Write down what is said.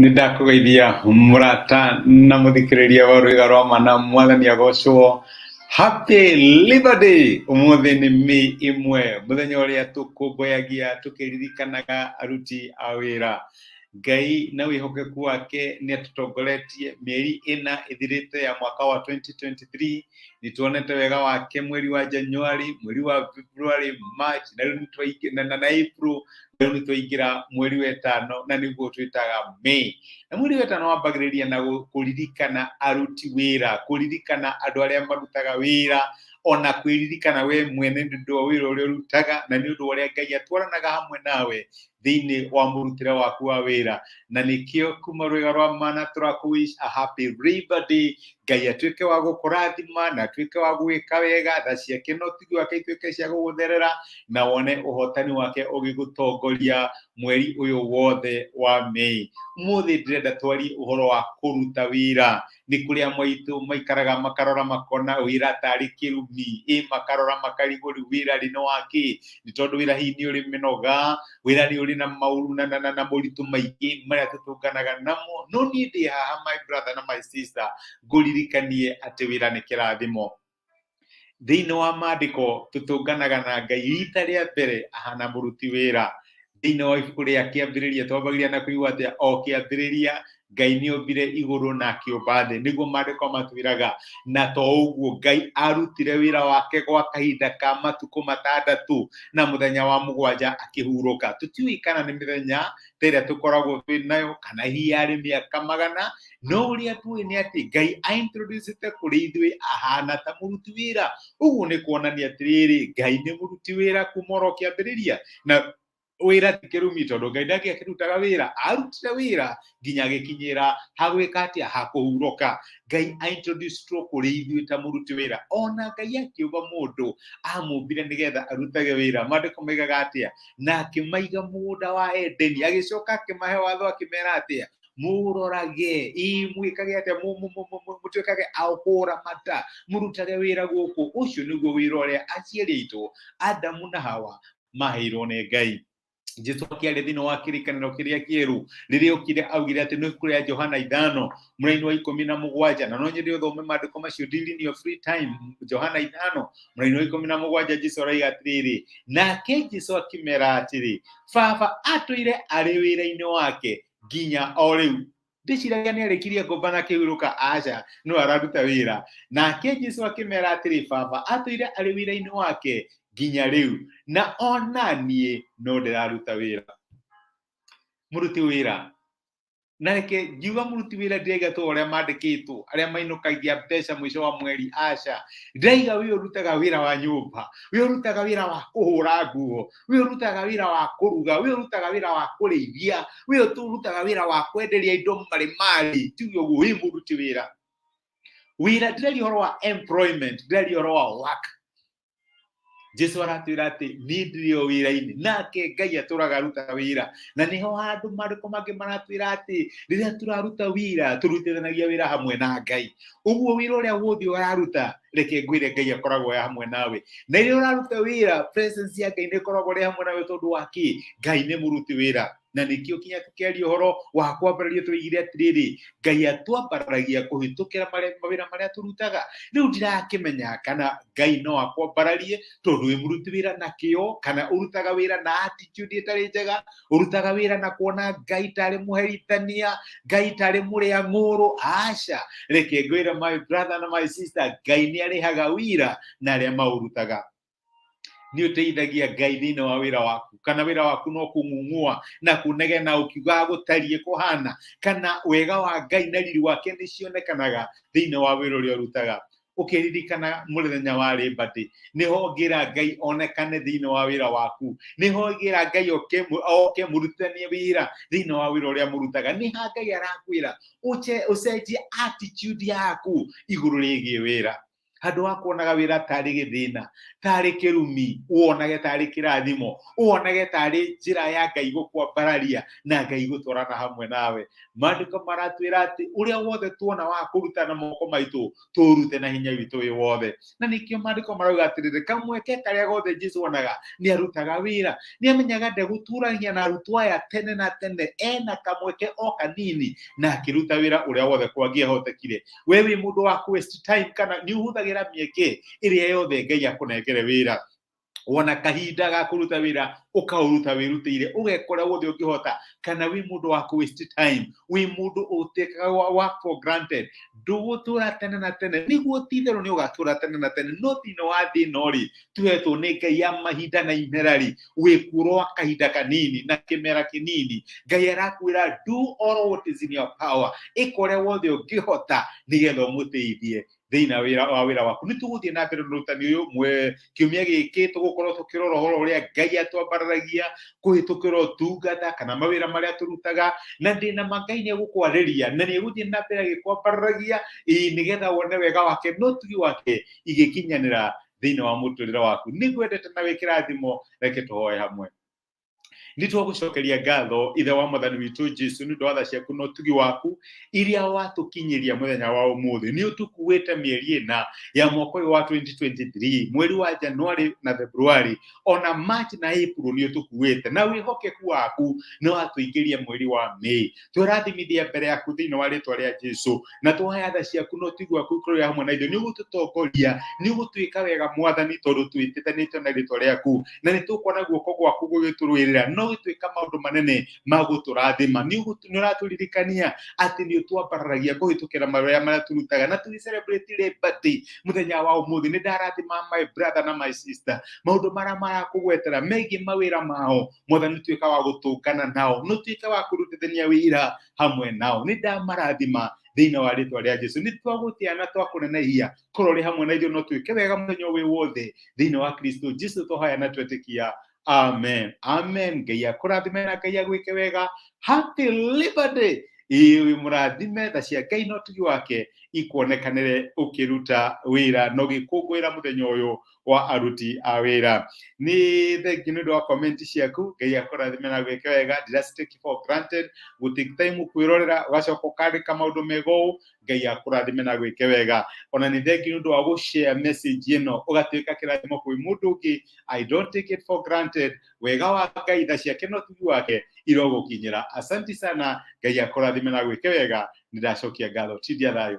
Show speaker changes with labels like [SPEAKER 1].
[SPEAKER 1] Nĩ ndakũgeithia mũrata na mũthikĩrĩria wa rwĩga rwa mana, mwathani agocwo. Happy Labor Day! Ũmũthĩ nĩ May 1, mũthenya ũrĩa tũkũngũyagia tũkĩririkanaga aruti a wĩra. Ngai na wĩhokeku wake nĩ atũtongoretie mĩeri 4 ĩthirĩte ya mwaka wa 2023. Nĩ tuonete wega wake mweri wa January, mweri wa February, March na rĩu nĩtwaingĩ- na, na, na April. Rĩu nĩ twaingĩra mweri wa ĩtano na nĩguo twĩtaga May. Na mweri wa ĩtano wambagĩrĩria na kũririkana aruti wĩra, kũririkana andũ arĩa marutaga wĩra, ona kwĩririkana we mwene nĩ ũndũ wa wĩra ũrĩa ũrutaga na nĩ ũndũ wa ũrĩa Ngai atwaranaga hamwe nawe thĩinĩ wa mũrutĩre waku wa wĩra. Na nĩkĩo kuma rwĩga rwa mana tũrakũ wish a happy Labor Day. Ngai atuĩke wa gũkũrathima na atuĩke wa gwĩka wega, tha ciake na ũtugi wake ituĩke cia gũgũtherera na wone ũhotani wake ũgĩgũtongoria mweri ũyũ wothe wa May. Ũmũthĩ ndĩrenda twarie ũhoro wa kũruta wĩra. Nĩ kũrĩ amwe aitũ maikaraga makarora makona wĩra tarĩ kĩrumi, ĩ makarora makarigwo rĩu wĩra rĩ nĩ wakĩ, nĩ tondũ wĩra hihi nĩ ũrĩ mĩnoga, wĩra nĩ ũrĩ na maũru na moritũ maingĩ marĩa tũtũnganaga namo. No niĩ ndĩ haha, my brother na my sister, ngũririkanie atĩ wĩra nĩ kĩrathimo. Thĩinĩ wa maandĩko tũtũnganaga na Ngai rita rĩa mbere ahana mũruti wĩra. Thĩinĩ wa ibuku rĩa Kĩambĩrĩria twambagĩrĩria na kũigua atĩa? O kĩambĩrĩria Ngai nĩ ombire igũrũ na akĩũmba thĩ, nĩguo maandĩko matwĩraga. Na to ũguo, Ngai arutire wĩra wake gwa kahinda ka matukũ 6 na mũthenya wa mũgwanja akĩhurũka. Tũtiũĩ kana nĩ mĩthenya ta ĩrĩa tũkoragwo twĩ nayo kana hihi yarĩ mĩaka magana, no ũrĩa tũĩ nĩ atĩ Ngai aintroducĩte kũrĩ ithuĩ ahana ta mũruti wĩra. Ũguo nĩ kuonania atĩrĩrĩ, Ngai nĩ mũruti wĩra kuma oro kĩambĩrĩria, na wĩra ti kĩrumi tondũ Ngai ndangĩakĩrutaga wĩra, arutire wĩra nginya agĩkinyĩra hagwĩka atĩa, hakũhurũka. Ngai aintroducetwo kũrĩ ithuĩ ta mũruti wĩra. Ona Ngai akĩũmba mũndũ amũmbire nĩgetha arutage wĩra. Maandĩko maigaga atĩa? Na akĩmaiga mũgũnda wa Edeni, agĩcoka akĩmahe watho akĩmera atĩa? Mũrorage, ĩ mwĩkage atĩa? Mũtuĩkage a kũramata, mũrutage wĩra gũkũ. Ũcio nĩguo wĩra ũrĩa aciari aitũ Adamu na Hawa maheirwo nĩ Ngai. Jesu akĩaria thĩinĩ wa kĩrĩkanĩro kĩrĩa kĩerũ rĩrĩa okire augire atĩ nĩ ibuku rĩa Johana 5:17, na no nyende ũthome maandĩko macio during your free time. Johana 5:17, Jesu araiga atĩrĩrĩ, nake Jesu akĩmera atĩrĩ, Baba atũire arĩ wĩra-inĩ wake nginya o rĩu. Ndĩciragia nĩ arĩkirie ngomba na kĩhurũka, aca, no araruta wĩra. Nake Jesu akĩmera atĩrĩ, Baba atũire arĩ wĩra-inĩ wake nginya rĩu, na ona niĩ no ndĩraruta wĩra. Mũruti wĩra, na reke ngiuga mũruti wĩra ndĩraiga tu ũrĩa mandĩkĩtwo arĩa mainũkagia mbeca mũico wa mweri, aca. Ndĩraiga wĩ ũrutaga wĩra wa nyũmba, wĩ ũrutaga wĩra wa kũhũra nguo, wĩ ũrutaga wĩra wa kũruga, wĩ ũrutaga wĩra wa kũrĩithia, wĩ ũrutaga wĩra wa kwenderia indo marĩ marĩ, tuge ũguo wĩ mũruti wĩra. Wĩra, ndĩraria ũhoro wa employment, ndĩraria ũhoro wa work. Jesu aratwĩra atĩ niĩ ndĩrĩ o wĩra-inĩ, nake Ngai atũraga arutaga wĩra. Na nĩho handũ maandĩko mangĩ maratwĩra atĩ rĩrĩa tũraruta wĩra tũrutithanagia wĩra hamwe na Ngai. Ũguo wĩra ũrĩa wothe ũraruta, reke ngwĩre Ngai akoragwo e hamwe nawe. Na rĩrĩa ũraruta wĩra, presence ya Ngai nĩ ĩkoragwo ĩrĩ hamwe nawe, tondũ wa kĩ? Ngai nĩ mũruti wĩra. Na nĩkĩo kinya tũkĩaria ũhoro wa kwambararia tũigire atĩrĩrĩ, Ngai atwambararagia kũhĩtũkĩra mawĩra marĩa tũrutaga. Rĩu ndirakĩmenya kana Ngai no akwambararie tondũ wĩ mũruti wĩra na kĩo, kana ũrutaga wĩra na attitude ĩtarĩ njega, ũrutaga wĩra na kuona Ngai tarĩ mũherithania, Ngai tarĩ mũrĩa ng'ũrũ. Aca, reke ngwĩre my brother na my sister, Ngai nĩ arĩhaga wĩra na arĩa maũrutaga. Nĩ ũteithagia Ngai thĩinĩ wa wĩra waku, kana wĩra waku no kũng'ung'ua na kũnegena ũkiugaga gũtariĩ kũhana, kana wega wa Ngai na riri wake nĩ cionekanaga thĩinĩ wa wĩra ũrĩa ũrutaga. Ũkĩririkana mũthenya wa Labor Day, nĩho ũngĩra Ngai onekane thĩinĩ wa wĩra waku, nĩho ũngĩra Ngai oke mũrutithanie wĩra thĩinĩ wa wĩra ũrĩa mũrutaga. Nĩ ha Ngai arakwĩra ũcenjie attitude yaku igũrũ rĩgiĩ wĩra. Handũ wa kuonaga wĩra tarĩ gĩthĩna, tarĩ kĩrumi, wonage tarĩ kĩrathimo, wonage tarĩ njĩra ya Ngai gũkwambararia na Ngai gũtwarana hamwe nawe. Maandĩko maratwĩra atĩ ũrĩa wothe tuona wa kũruta na moko maitũ, tũrute na hinya witũ wĩ wothe. Na nĩkĩo maandĩko marauga atĩrĩrĩ, kamweke karĩa gothe Jesu onaga nĩ arutaga wĩra. Nĩ amenyaga ndegũturania na arutwo aya tene na tene, ena kamweke o kanini na akĩruta wĩra ũrĩa wothe kwangĩahotekire. We wĩ mũndũ wa kũ waste time kana nĩ ũhũthagĩra mĩeke ĩrĩa yothe Ngai akũnengere wĩra? Wona kahinda ga kũruta wĩra ũkaũruta wĩrutĩire, ũgeka ũrĩa wothe ũngĩhota, kana wĩ mũndũ wa kũ waste time, wĩ mũndũ ũtekaga work for granted? Ndũgũtũra tene na tene. Nĩguo ti-itherũ nĩ ũgatũra tene na tene, no thĩinĩ wa thĩ ĩno rĩ, tuhetwo nĩ Ngai ya mahinda na imera rĩ, wĩkuo rwa kahinda kanini na kĩmera kĩnini. Ngai arakwĩra, do all what is in your power, ĩka ũrĩa wothe ũngĩhota nĩgetha ũmũteithie thĩinĩ wa wĩra waku. Nĩ tũgũthiĩ na mbere na ũrutani ũyũ mwe kiumia gĩkĩ. Tũgũkorwo tũkĩrora ũhoro ũrĩa Ngai atwambararagia kũhĩtũkĩra ũtungata kana mawĩra marĩa tũrutaga, na ndĩna ma Ngai nĩ egũkwarĩria na nĩ egũthiĩ na mbere agĩkwambararagia, ĩĩ, nĩgetha wone wega wake na ũtugi wake igĩkinyanĩra thĩinĩ wa mũtũrĩre waku. Nĩ ngwendete na wĩ kĩrathimo. Reke tũhoe hamwe. Nĩ twagũcokeria ngatho, Ithe wa Mwathani witũ Jesu, nĩ ũndũ wa tha ciaku na ũtugi waku iria watũkinyĩria mũthenya wa ũmũthĩ. Nĩ ũtũkuĩte mĩeri 4 ya mwaka ũyũ wa 2023, mweri wa January na February, ona March na April nĩ ũtũkuĩte na wĩhokeku waku nĩ watũingĩria mweri wa May. Twĩrathimithia mbere yaku thĩinĩ wa rĩtwa rĩa Jesu, na twoya tha ciaku na ũtugi waku ikorwo hamwe na ithuĩ. Nĩ ũgũtũtongoria, nĩ ũgũtwĩka wega, Mwathani, tondũ twĩtĩtanĩtio na rĩtwa rĩaku, na nĩ tũkuona guoko gwaku gũgĩtũrũĩrĩra no gĩtwĩka maũndũ manene ma gũtũrathima. Nĩ ũratũririkania atĩ nĩ ũtwambararagia kũhĩtũkĩra mawĩra marĩa tũrutaga, na tũgĩ celebrate Labor Day mũthenya wa ũmũthĩ, nĩ ndarathima my brother na my sister, maũndũ marĩa marakũgwetera megiĩ mawĩra mao. Mwathani, tuĩka wa gũtũngana nao, nĩ ũtuĩke wa kũrutithania wĩra hamwe nao. Nĩ ndamarathima thĩinĩ wa rĩtwa rĩa Jesu. Nĩ twagũtĩa na twakũnenehia, korwo ũrĩ hamwe na ithuĩ no twĩke wega mũthenya wĩ wothe. Thĩinĩ wa Kristo Jesu tũhoya na twetĩkia, amen, amen. Ngai akũrathime na Ngai agwĩke wega. Happy Labor Day. Ĩĩ, wĩ mũrathime. Tha cia Ngai na ũtugi wake ikuonekanĩre ũkĩruta wĩra na ũgĩkũngũĩra mũthenya ũyũ wa aruti a wĩra. Nĩ thengiũ nĩ ũndũ wa comment ciaku. Ngai akũrathime na gwĩke wega. Ndira take for granted gũ take time kwĩrorera ũgacoka ũkandĩka maũndũ mega ũũ. Ngai akũrathime na gwĩke wega. Ona nĩ thengiũ nĩ ũndũ wa gũ share message ĩno, ũgatuĩka kĩrathimo kwĩ mũndũ ũngĩ. I don't take it for granted. Wega wa Ngai, tha ciake na ũtugi wake irogũkinyĩra. Asanti sana. Ngai akũrathime na gwĩke wega. Nĩ ndacokia ngatho. Tindia thayũ.